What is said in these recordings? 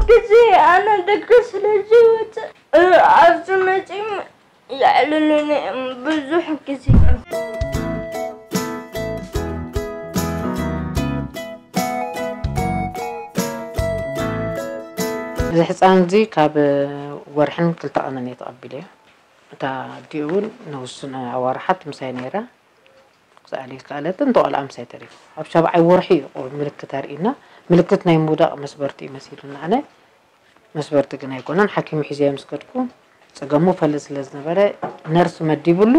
ግዜ ኣነ ደገ ስለ ዝወፅእ ኣብዚ መፂኦም የዕልሉኒ እዮም ብዙሕ ግዜ። እዚ ህፃን እዚ ካብ ወርሕን ክልተ ቀንን እየ ተቐቢለዮ። እታ ኣዲኡ እውን ንውሱን ኣዋርሓት ምሳይ ነይራ። ክሰኣል ይከኣለትን ተቆልዓ ምሳይ ተሪፉ ኣብ ሻብዓይ ወርሒ እዩ ቁሩብ ምልክት ኣርእዩና። ምልክት ናይ ምውዳቕ መስበርቲ እዩ መሲሉና። ኣነ መስበርቲ ግን ኣይኮነን። ሓኪም ሒዘዮ ምስ ከድኩ ፀገሙ ፈልጥ ስለ ዝነበረ ነርስ መዲብሉ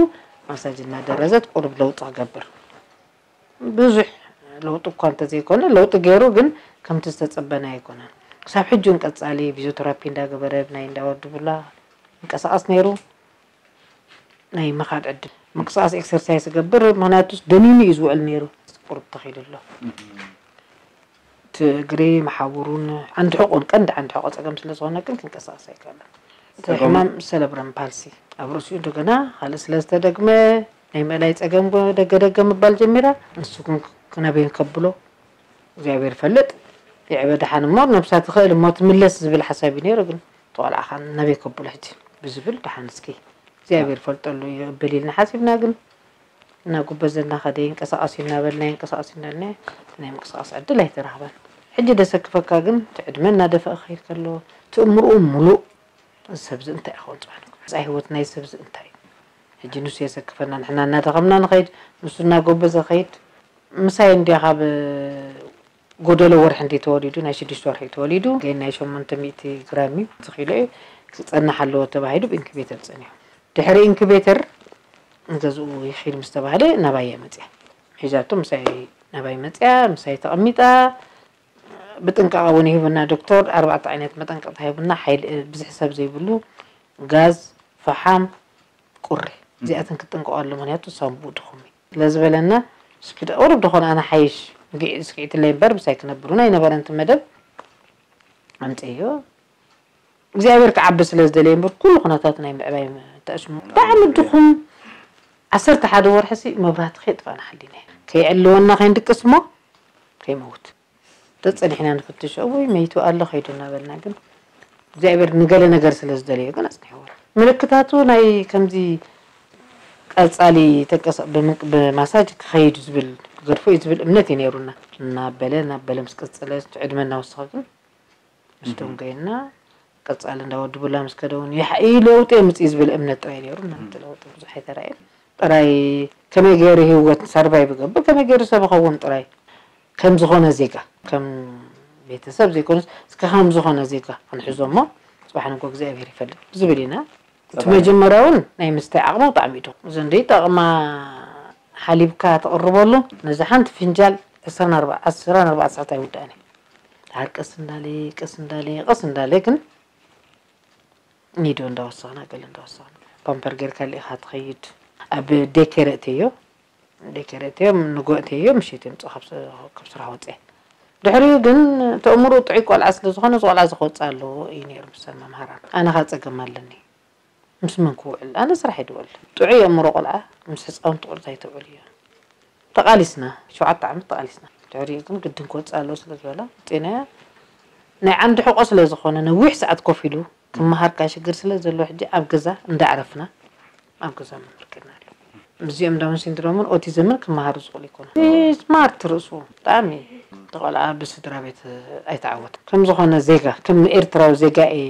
ማሳጅ እናደረዘት ቁሩብ ለውጢ ክገብር ብዙሕ ለውጢ እኳ እንተዘይኮነ ለውጢ ገይሩ ግን ከምቲ ዝተፀበነ ኣይኮነን። ክሳብ ሕጂ እውን ቀፃሊ ፊዚዮቴራፒ እንዳገበረ ብናይ እንዳወድቡላ ይንቀሳቐስ ነይሩ። ናይ ምኻድ ዕድል ምንቅስቃስ ኤክሰርሳይስ ይገብር። ምክንያቱስ ደኒኑ እዩ ዝውዕል ነይሩ። ቁሩብ ተኺሉ ኣሎ። እቲ እግሪ መሓውሩን ዓንዲ ሕቆን ቀንዲ ዓንዲ ሕቆ ፀገም ስለ ዝኾነ ግን ክንቀሳቀስ ኣይከኣለን። እቲ ሕማም ሰለብረም ፓልሲ ኣብ ርእሲኡ እንደገና ካልእ ስለ ዝተደግመ ናይ ምእላይ ፀገም ደገ ደገ ምባል ጀሚራ። ንሱ ግን ክነበይ ከብሎ እግዚኣብሔር ይፈልጥ። ይዕበ ደሓን እሞ ነብሳ ትኽእል እሞ ትምለስ ዝብል ሓሳብ እዩ ነይሩ። ግን ተቆልዓ ኻን ነበይ ከብሎ ሕጂ ብዝብል ደሓን እስኪ እግዚኣብሔር ይፈልጠሉ እዩ እብል ኢልና ሓሲብና። ግን እናጎበዘ እናኸደ ይንቀሳቐስ እዩ እናበልና ይንቀሳቐስ እናበልና እቲ ናይ ምንቅስቃስ ዕድል ኣይተረኽበን። ሕጂ ደሰክፈካ ግን እቲ ዕድመ እናደፈአ ክኸይድ ከሎ እቲ እምርኡ ምሉእ እዚ ሰብዚ እንታይ ይኸውን ፅባሕ ንግሆ መፃኢ ህይወት ናይ ሰብዚ እንታይ እዩ? ሕጂ ንሱ የሰክፈና ንሕና እናደኸምና ንኸይድ ንሱ እናጎበዘ ኸይድ። ምሳይ እንዲያ ካብ ጎደሎ ወርሒ እንዲ ተወሊዱ ናይ ሽዱሽተ ወርሒ እዩ ተወሊዱ። ገይን ናይ ሸሞንተ ሚእቲ ግራም እዩ እቲ ኪሎ እዩ ክፀንሕ ኣለዎ ተባሂሉ ብኢንኩቤተር ፀኒሑ። ድሕሪ ኢንኩቤተር ንገዝኡ ይኺድ ምስ ተባህለ ናባይ እያ መፅያ። ሒዛቶ ምሳይ ናባይ መፅያ ምሳይ ተቐሚጣ። ብጥንቃቐ እውን ይህብና ዶክተር ኣርባዕተ ዓይነት መጠንቀቕታ ሂቡና ሓይሊ ብዝሒ ሰብ ዘይብሉ ጋዝ ፈሓም ቁሪ እዚኣተን ክትጥንቀቐሉ ምክንያቱ ሳንቡእ ድኹም እዩ ስለ ዝበለና እስኪ ቁሩብ ድኾን ኣነ ሓይሽ ንግዒ ስክዒትለይ እምበር ምሳይ ክነብር እውን ኣይነበረን እቲ መደብ ኣምፅእዮ እግዚኣብሔር ክዓቢ ስለ ዝደለየ እምበር ኩሉ ኩነታት ናይ ምዕባይ ተእስሙ ብጣዕሚ ድኹም ዓሰርተ ሓደ ወርሒ ሲ መብራህቲ ከየጥፋእና ሓሊና ከይዕልወና ከይንድቅስ እሞ ከይመውት ተጸኒሕና ንፍትሽ እውይ መይቱ ኣሎ ከይዱ እናበልና ግን እግዚኣብሔር ንገለ ነገር ስለ ዝደለዮ ግን ኣጽኒሕዎ ምልክታቱ ናይ ከምዚ ቀጻሊ ተንቀሳ ብማሳጅ ክኸይድ ዝብል ክገድፎ እዩ ዝብል እምነት እዩ ነይሩና እናበለ እናበለ ምስ ቀጸለ ዕድመ እናወሰኸ ግን ምስ ደንጎየና ቀጻሊ እንዳወድቡላ ምስ ከደ እውን ይለውጢ የምጽእ ዝብል እምነት ጥራይ ነይሩና እቲ ለውጢ ብዙሕ ኣይተራእየን ጥራይ ከመይ ገይሩ ህይወት ሰርቫይቭ ይገብር ከመይ ገይሩ ሰብ ይኸውን ጥራይ ከም ዝኾነ ዜጋ ከም ቤተሰብ ዘይኮነስ እስከ ከም ዝኾነ ዜጋ ክንሕዞ እሞ ፅባሕ ንጎ እግዚኣብሔር ይፈልጥ ዝብል ኢና እቲ መጀመርያ እውን ናይ ምስታይ ዓቕሙ ብጣዕሚ እዩ እዚ እንደይ ጠቕማ ሓሊብካ ተቕርበሉ ነዚ ሓንቲ ፍንጃል ዕስራን ኣርባዕተ ሰዓት ኣይውዳእን እዩ ድሓር ቀስ እንዳለ ቀስ እንዳለ ቀስ እንዳለ ግን ኒዶ እንዳወሰኽና ገለ እንዳወሰኽና ፓምፐር ጌርካ ልኢኻ ትኸይድ ኣብ ዴኬር እትዮ ዴኬር እትዮ ንጎ እትዮ ምሽት የምፅእ ካብ ስራሕ ወፅአ ድሕሪኡ ግን ተእምሩ ጥዑይ ቆልዓ ስለ ዝኾነ ዝቆልዓ ዝክወፅእ ኣለዎ እዩ ነይሩ ምሰን መምሃራን ኣነ ካ ፀገም ኣለኒ ምስ መን ክውዕል ኣነ ስራሕ ይድወል ጥዑይ የእምሮ ቆልዓ ምስ ህፃውንቲ ቁርዛ ይተውዕል እዩ ተቓሊስና ሸውዓተ ዓመት ተቓሊስና ድሕሪኡ ግን ግድን ክወፅእ ኣለዎ ስለ ዝበላ ወፂእናያ ናይ ዓንዲ ሕቆ ስለ ዝኾነ ነዊሕ ሰዓት ኮፍ ኢሉ ክመሃር ከዓ ሽግር ስለ ዘሎ ሕጂ ኣብ ገዛ እንዳዕረፍና ኣብ ገዛ መምህር ከድና ኣሎ ምስዚኦም ዳውን ሲንድሮምን ኦቲዝምን ክመሃሩ ዝኽእሉ ይኮኑ ስማርት ርእሱ ብጣዕሚ ተቆልዓ ብስድራ ቤት ኣይተዓወት ከም ዝኾነ ዜጋ ከም ኤርትራዊ ዜጋ እየ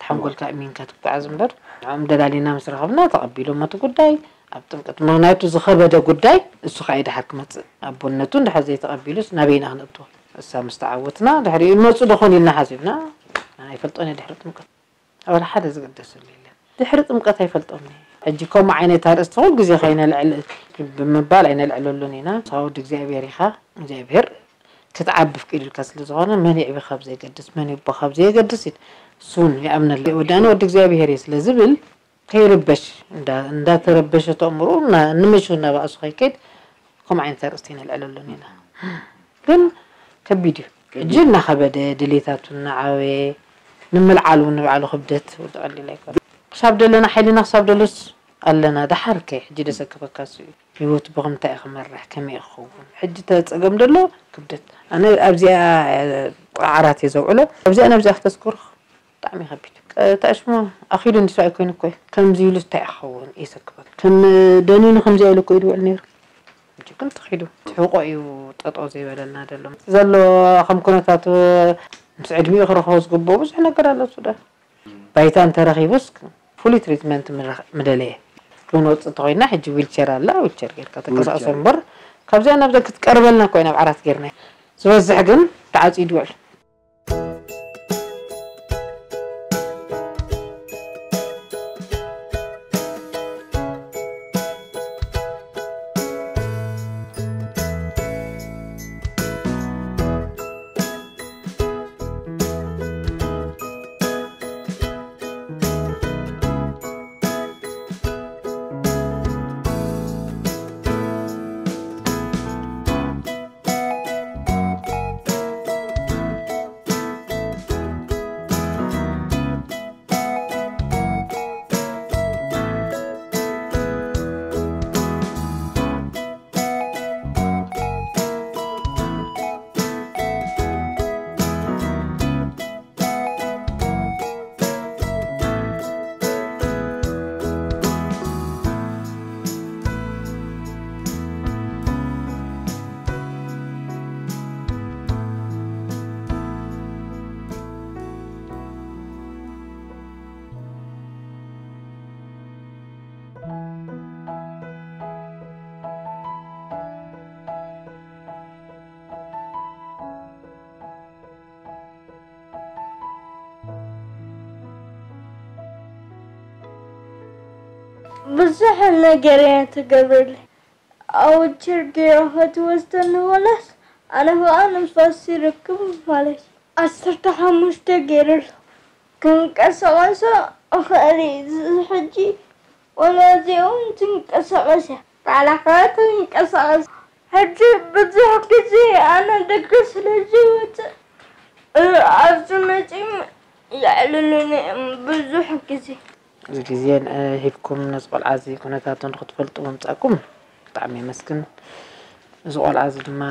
ተሓንጎልካ እሚንካ ትጉዓዝ እምበር ንዕኦም ደላሊና ምስ ረኸብና ተቐቢሎም እቲ ጉዳይ ኣብ ጥምቀት ምኽንያቱ ዝኸበደ ጉዳይ እሱ ከዓ ድሓር ክመፅእ ኣቦነቱ እንድሕር ዘይተቐቢሉስ ናበይና ክነእትዎ እሳ ምስ ተዓወትና ድሕሪኡ ይመፁ ዶ ኾን ኢልና ሓሲብና ኣይፈልጦን እየ ድሕሪ ጥምቀት ኣበል ሓደ ዝግደሰሉ የለን ድሕሪ ጥምቀት ኣይፈልጦም ሕጂ ከምኡ ዓይነት ኣርእስቲ ኩል ግዜ ከይነልዕል ብምባል ኣይነልዕለሉን ኢና ንስኻ ወዲ እግዚኣብሔር ኢኻ እግዚኣብሔር ክትዓቢ ፍቂዱልካ ስለ ዝኾነ መን ይዕቢ ካብ ዘየገድስ መን ይቦ ካብ ዘየገድስ እዩ እሱ እውን ይኣምነሉ ወዳነ ወዲ እግዚኣብሔር እየ ስለ ዝብል ከይርበሽ እንዳተረበሸ ተእምሩ ንመሹ እናባእሱ ከይከይድ ከምኡ ዓይነት ኣርእስቲ ነልዕለሉን ኢና ግን ከቢድ እዩ ሕጂ እናኸበደ ድሌታቱ እናዓበየ ንምልዓሉ ንባዕሉ ክብደት ወዲ ቀሊል ኣይኮነ ክሳብ ደለና ሓይልና ክሳብ ደለስ ኣለና። ደሓርከ ሕጂ ደሰክፈካ እሱ እዩ። ህይወት ብኸምታይ እዩ ክመርሕ፣ ከመይ እዩ ክኸውን? ሕጂ ተጸገም ደሎ ክብደት። ኣነ ኣብዚኣ ዓራት እየ ዘውዕሎ። ኣብዚኣ ናብዚኣ ክተስክሩ ብጣዕሚ ከቢድ። ጠሽሞ ኣኺሉ እንዲ ሰብኣይ ኮይኑ እኮ እዩ። ከምዚ ኢሉ እንታይ ክኸውን እየ ዘክበል። ከም ደኒኑ ከምዚ ኢሉ እኮ እዩ ድውዕል ነይሩ። ሕጂ ግን ተኺዱ። ትሕቆ እዩ ጠጦ ዘይበለልና ደሎ። ዘሎ ከም ኩነታቱ ምስ ዕድሚኡ ክረኽቦ ዝግብኦ ብዙሕ ነገር ኣሎ ሱዳን። ባይታ እንተረኺቡስ ፍሉይ ትሪትመንት ምረኽ-፣ ምደለየ። ክንወፅእ እንተኾይና ሕጂ ዊልቸር ኣላ፣ ዊልቸር ጌርካ ተንቀሳቕሶ ዊልቸር። እምበር ካብዚኣ ናብዛ ክትቀርበልና እኮ ኢና ኣብ ዓራት ጌርና። ዝበዝሕ ግን ተዓፅዩ ይውዕል። ብዙሕ ነገር እያ ትገብረለይ። ኣውቸር ገይራ ክትወስደኒ ወላስ ኣነ ብኣ ንፋስ ይረክብ ማለት እዩ። ዓሰርተ ሓሙሽተ ገይረ ኣለኹ። ክንቀሳቐሶ እኽእል እየ። እዚ ሕጂ ወላ እዚኦም ትንቀሳቐስ እያ። ባዕላኻ ትንቀሳቐስ። ሕጂ ብዙሕ ግዜ ኣነ ደገ ስለ ዝወፅእ፣ እ፣ ኣብዚ መፂኦም የዕልሉኒ እዮም ብዙሕ ግዜ። እዚ ግዜ ን-፣ ሂብኩም ነዚ ቆልዓ እዚ ኩነታቱ ንክትፈልጡ ምምፃእኩም ብጣዕሚ የመስግን። እዚ ቆልዓ እዚ ድማ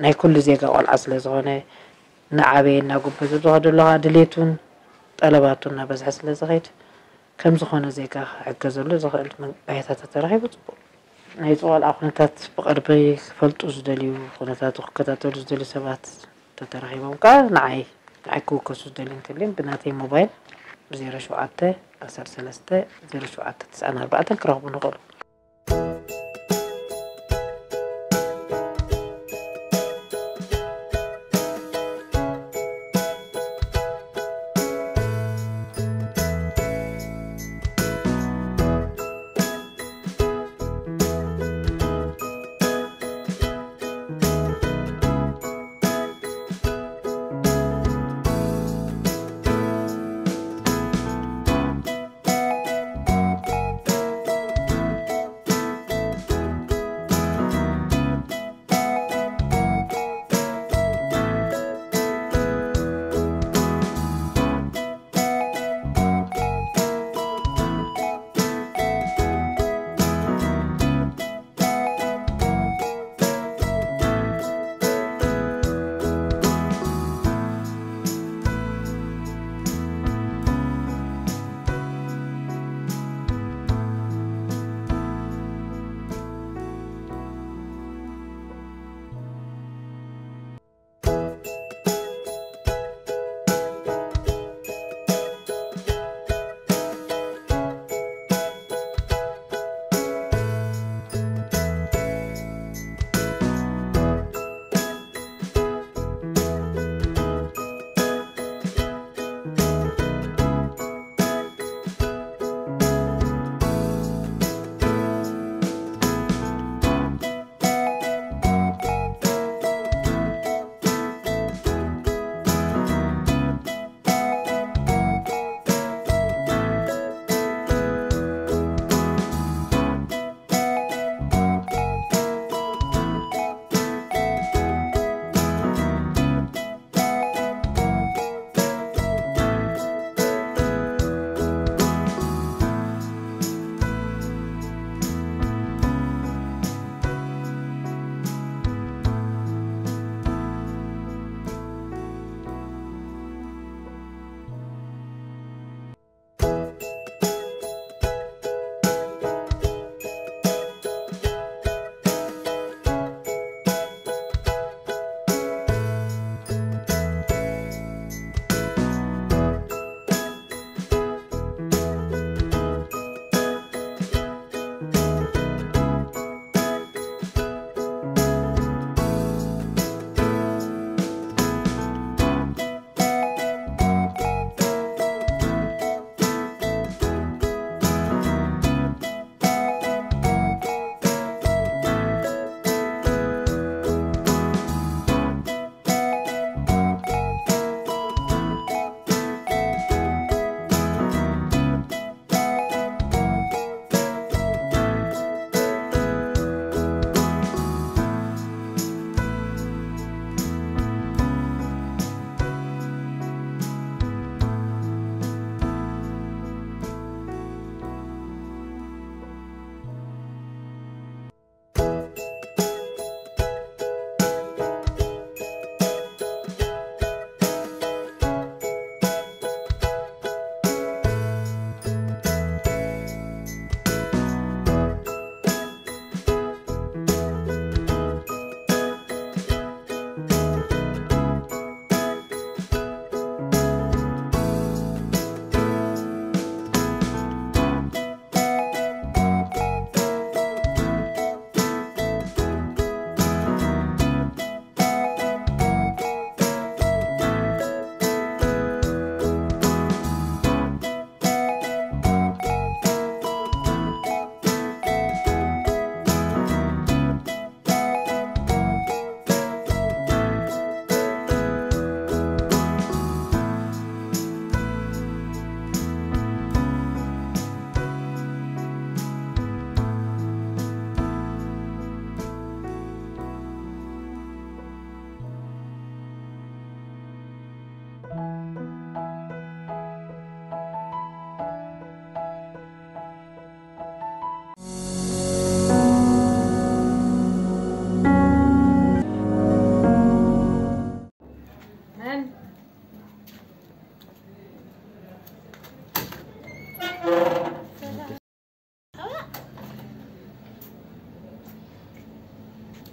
ናይ ኩሉ ዜጋ ቆልዓ ስለ ዝኾነ፣ እናዓበየ እናጎበዘ ብዝኸደሉ ኸዓ ድሌቱን ጠለባቱን እናበዝሐ ስለ ዝኸይድ፣ ከም ዝኾነ ዜጋ ክዕገዘሉ ዝኽእል መን-፣ ባይታታት ተረኺቡ ጽቡቕ። ናይዚ ቆልዓ ኩነታት ብቐርቢ ክፈልጡ ዝደልዩ፣ ኩነታቱ ክከታተሉ ዝደልዩ ሰባት ተተረኺቦም ከኣ ንዓይ፣ ንዓይ ክውከሱ ዝደልዩ እንተልዮም ብናተይ ሞባይል ብ ዜሮ ሸውዓተ ዓሰርተ ሰለስተ ዜሮ ሸውዓተ ትስዓን ኣርባዕተን ክረኽቡ ንኽእሉ።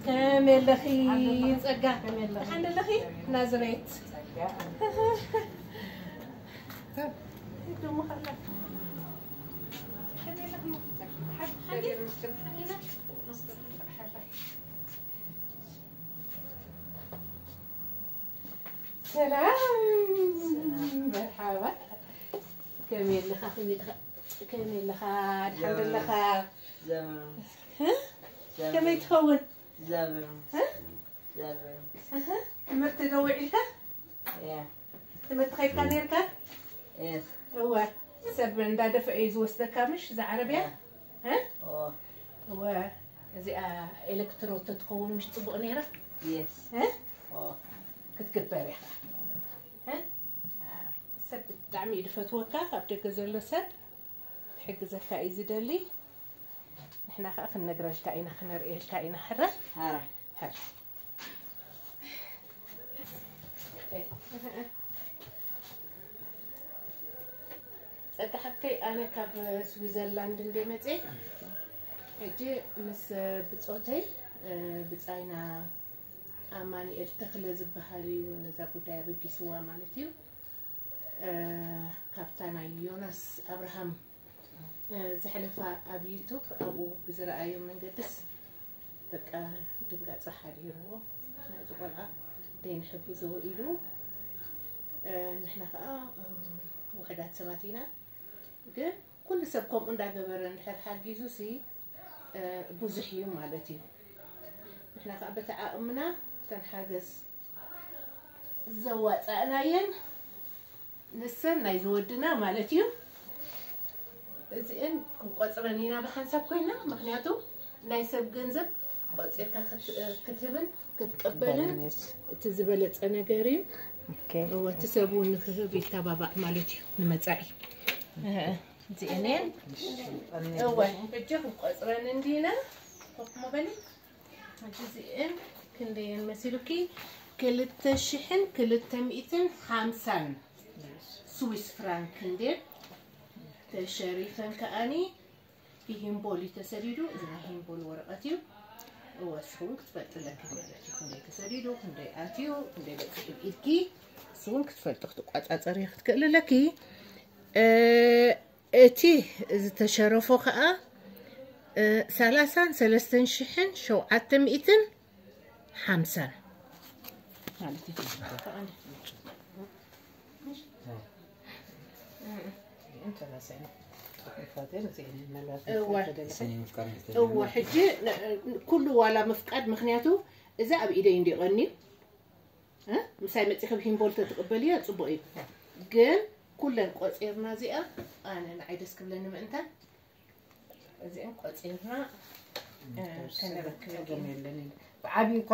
ከመይ ኣለኺ ጸጋ? ከመይ ኣለኺ? ደሓን ኣለኺ? ናዝሬት። ጸጋ። ድሙ ኸላ። ከመይ ኣለኺ? ደሓን፣ ደሓን። ሰላም። መርሓባ። ከመይ ኣለኻ? ከመይ ኣለኻ? ከመይ ኣለኻ? ደሓን ዘለኻ? ዘመን። እ? ዘመን። ከመይ ትኸውን? ዘመን። እ? ዘመን። እህ፣ ትምህርቲ ዶ ውዒልካ? እያ። ትምህርቲ ከይድካ ነይርካ? የስ። እወ። ሰብ እንዳደፈአ እዩ ዝወስደካ ምሽ፣ እዛ ዓረብያ? እያ። እ? ኦ። እወ። እዚኣ ኤሌክትሮ ተትኸውን ምሽ ጽቡቕ ነይራ? የስ። እ? ኦ። ክትግበር ኢኻ። እ? አ፣ ሰብ ብጣዕሚ እዩ ዝፈትወካ፣ ኣብ ደገ ዘሎ ሰብ ትሕግዘካ እዩ ዝደሊ። ንሕና ከኣ ክንነግረልካ ኢና፣ ክነርእየልካ ኢና። ሕረ? ሕረ። ሕረ። ጸጋ ሓፍተይ፣ ኣነ ካብ ስዊዘርላንድ እንደ መጽኤ፣ ሕጂ ምስ ብጾተይ፣ እ፣ ብጻይና ኣማኑኤል ተኽለ ዝበሃል እዩ ነዛ ጉዳይ ኣበጊስዋ ማለት እዩ። እ፣ ካብታ ናይ ዮናስ ኣብርሃም፣ እ፣ ዘሕለፋ ኣብ ዩቱብ ኣብኡ ብዝረኣዮ መንገድስ በቃ ድንጋጸ ሓዲርዎ ናይዚ ቆልዓ ደይንሕግዞ ኢሉ፣ እ፣ ንሕና ከኣ፣ እም፣ ውሑዳት ሰባት ኢና። ግን ኩሉ ሰብ ከምኡ እንዳገበረ እንድሕር ሓጊዙ ሲ፣ እ፣ ብዙሕ እዩ ማለት እዩ። ንሕና ከኣ በቲ ዓቕምና እተን ሓገዝ ዘዋጻእናየን ንሰን ናይ ዝወድና ማለት እዩ። እዚአን ክንቆጽረን ኢና ብሓንሳብ ኮይና፣ ምኽንያቱ ናይ ሰብ ገንዘብ ቆጺርካ ክት-፣ ክትህብን ክትቀበልን በልሜስ። እቲ ዝበለጸ ነገር እዩ። ኦኬ። እወ፣ እቲ ሰብ እውን ንክህብ ይተባባዕ ማለት እዩ ንመጻኢ። እህ፣ እዚአን እየን። እወ፣ ሕጂ ክንቆጽረን እንዲና። ኮፍ መበሊ። ሕጂ እዚአን ክንደየን መሲሉኪ? ክልተ ሽሕን ክልተ ሚእትን ሓምሳን ስዊስ ፍራንክ እንዴ ተሸሪፈን ከኣኒ ብሂምቦል እዩ ተሰዲዱ። እዚ ናይ ሂምቦል ወረቐት እዩ። እወ፣ ንስኺ እውን ክትፈልጢ ኣለኪ ማለት እዩ። ክንደይ ተሰዲዱ፣ ክንደይ ኣትዩ፣ ክንደይ በፂሑ ኢድኪ፣ ንስኺ እውን ክትፈልጢ ክትቋፃፀሪ ክትክእሊ ኣለኪ። እ፣ እቲ ዝተሸረፎ ከዓ፣ እ፣ ሰላሳን ሰለስተን ሽሕን ሸውዓተ ሚእትን ሓምሳን ማለት እዩ። እወ። እወ፣ ሕጂ ን-፣ ኩሉ ዋላ ምፍቃድ፣ ምኽንያቱ እዚ ኣብ ኢደይ እንዲ ቀንዩ፣ እ? ምሳይ መጺኺ ብሂምቦል ተትቕበልዮ ጽቡቕ እዩ። ግን ኩለን ቆጺርና እዚኣ፣ ኣነ ንዓይ ደስ ክብለኒ ምእንታን እዚአን ቆጺርና፣ እ፣ ከነረክበን ኢና። ብዓብዩ እኳ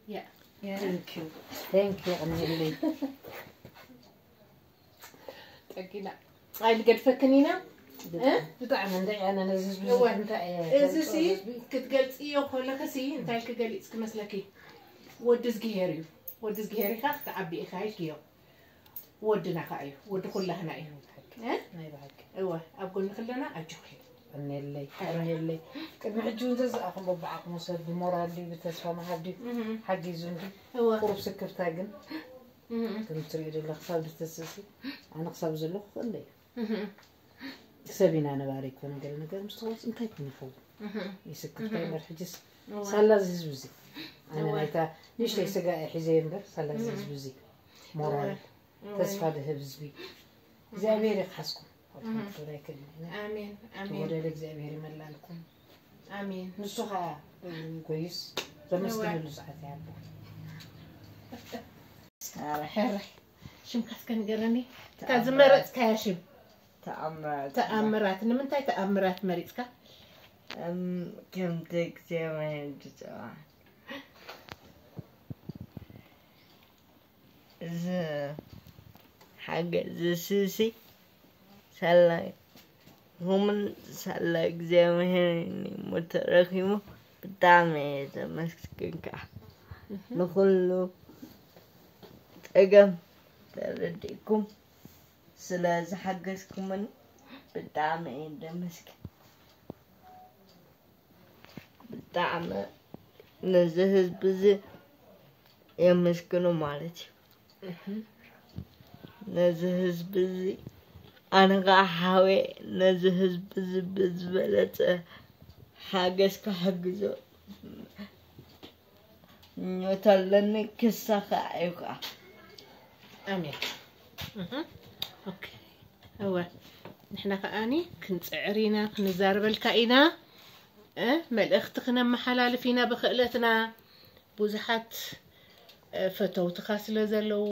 ያ። ያ። Thank you። Thank you፣ ቀንየለይ። ጠጊና። ኣይንገድፈክን ኢና። እ? ብጣዕሚ እንደ ያነ ነዚ ህዝቢ እወ። እንታይ እየ እዚ ገልጾ ሲ ህዝቢ? ክትገልጽዮ ከለኺ ሲ እንታይ ክገልጽ ክመስለኪ? ወዲ እዝግሄር እዩ። ወዲ እዝግሄር ኢኻ፣ ክትዓቢ ኢኻ ኢልክዮ። ወድና ከኣ እዩ፣ ወዲ ኩላህና እዩ። ናይ ብሓቂ። እ? ናይ ብሓቂ። እወ፣ ኣብ ጎንኺ ኣለና፣ ኣጆኺ። ቀንየለይ፣ ቀንየለይ። ቅድሚ ሕጂ እውን ዘዝኣኹም በብዓቕሙ ሰብ ብሞራል ድዩ፣ ብተስፋ ምሃብ ድዩ፣ እህ። ሓጊዙ እንድዩ። እወ። ቁሩብ ስክፍታ ግን፣ እህ። ከም ትሪኦ ዘለኺ ክሳብ ድትስእሲ፣ ኣነ ክሳብ ዘለኹ ክእለ እዩ። እህ። ሰብ ኢና ነባሪ ኣይኮነ ገለ ነገር ምስ ተወፅ እንታይ ክን ይኸውን? እህ። ይስክፍታ እህ። እምበር ሕጅስ እወ። ሳላ እዚ ህዝቢ እዚ። ኣነ እወ። ናይታ ንእሽተይ እህ። ስጋ እየ ሒዘ እምበር ሳላ እዚ እህ። ህዝቢ እዚ። ሞራል። እወ። ተስፋ ድህብ ህዝቢ። እግዚኣብሔር ይኽሓስኩም። እህ። ወድኩም ክብራ ይክልልና። ኣሜን፣ ኣሜን። ተወደደ እግዚኣብሔር ይመላልኩም። ኣሜን። ንሱ ኸዓ፣ እ፣ ጎይስ ዘመስግነሉ እወ። ሰዓት ይሃቦ። ኧረ፣ ሕረ። ሽምካ እስከ ንገረኒ። እታ ተኣምራት። ዝመረጽካያ ሽም። ተኣምራት። ተኣምራት። ንምንታይ ተኣምራት መሪጽካ? እም፣ ከምቲ እግዚኣብሔር ዝጸውዓ። እዚ ሓገዝ ዝስሲ ሳላ ኹምን ሳላ እግዚኣብሔር እሞ ተረኺቡ። ብጣዕሚ እየ ዘመስግን ከዓ ንኹሉ ጸገም ተረዲእኩም ስለ ዝሓገዝኩምን ብጣዕሚ እየ ዘመስግን። ብጣዕሚ ነዚ ህዝቢ እዚ የመስግኖ ማለት እዩ። ነዚ ህዝቢ እዚ ኣነ ከዓ ሓወየ ነዚ ህዝቢ እዚ ብዝበለፀ ሓገዝ ክሕግዞ ምኞት ኣለኒ። ክሳኻዕ እዩ ከዓ። ኣሜን። እህ፣ ኦኬ። እወ፣ ንሕና ከኣኒ ክንጽዕር ኢና፣ ክንዛረበልካ ኢና። እ፣ መልእኽቲ ክነመሓላልፍ ኢና ብክእለትና። ብዙሓት፣ እ፣ ፈተውትኻ ስለ ዘለዉ።